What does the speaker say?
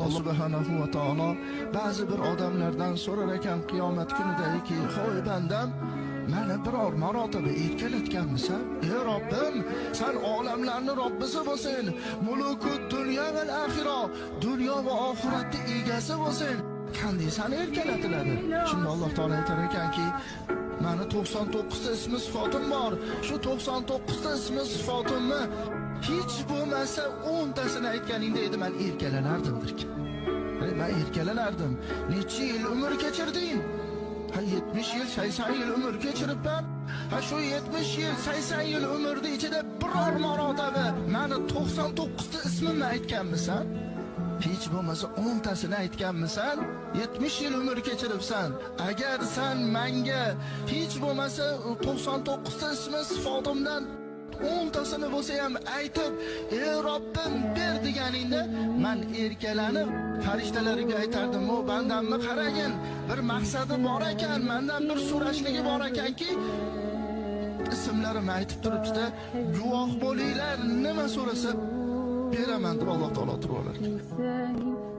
Alloh subhanahu va taolo ba'zi bir odamlardan so'rar ekan qiyomat kunidaki, "Hoy bandam, meni biror marotaba erkalatganmisan?" "Ey Robbim, san olamlarni Robbisi bo'lsin, mulukud dunyo va axira, dunyo va oxiratni egasi bo'lsin. Qanday seni erkalatiladi?" Shunda Alloh taolo aytar ekanki, mani 99 ta ismi sifatim bor. Shu 99 ta ismi sifatimni hech bo'lmasa 10 tasini aytganingda edi men erkalanardim derkan. Men erkalanardim. Necha yil umr kechirding? Ha, 70 yil, 80 yil umr kechiribman. Ha, shu 70 yil, 80 yil umrni ichida biror marotaba mani 99 ta ismimni aytganmisan? Hech bo'lmasa 10 tasini aytganmisan? 70 yil umr kechiribsan. Agar sen menga hech bo'lmasa 99 ta ismi sifatimdan 10 tasini bo'lsa ham aytib, "Ey Robbim, ber" deganingda men erkalanib farishtalarga aytardim: "O bandamni qaragin, bir maqsadi bor ekan, mendan bir so'rashligi bor ekanki, ismlarimni aytib turibdi-da, guvoh bo'linglar, nima so'rasa beraman" deb Alloh taolo turib olar ekan.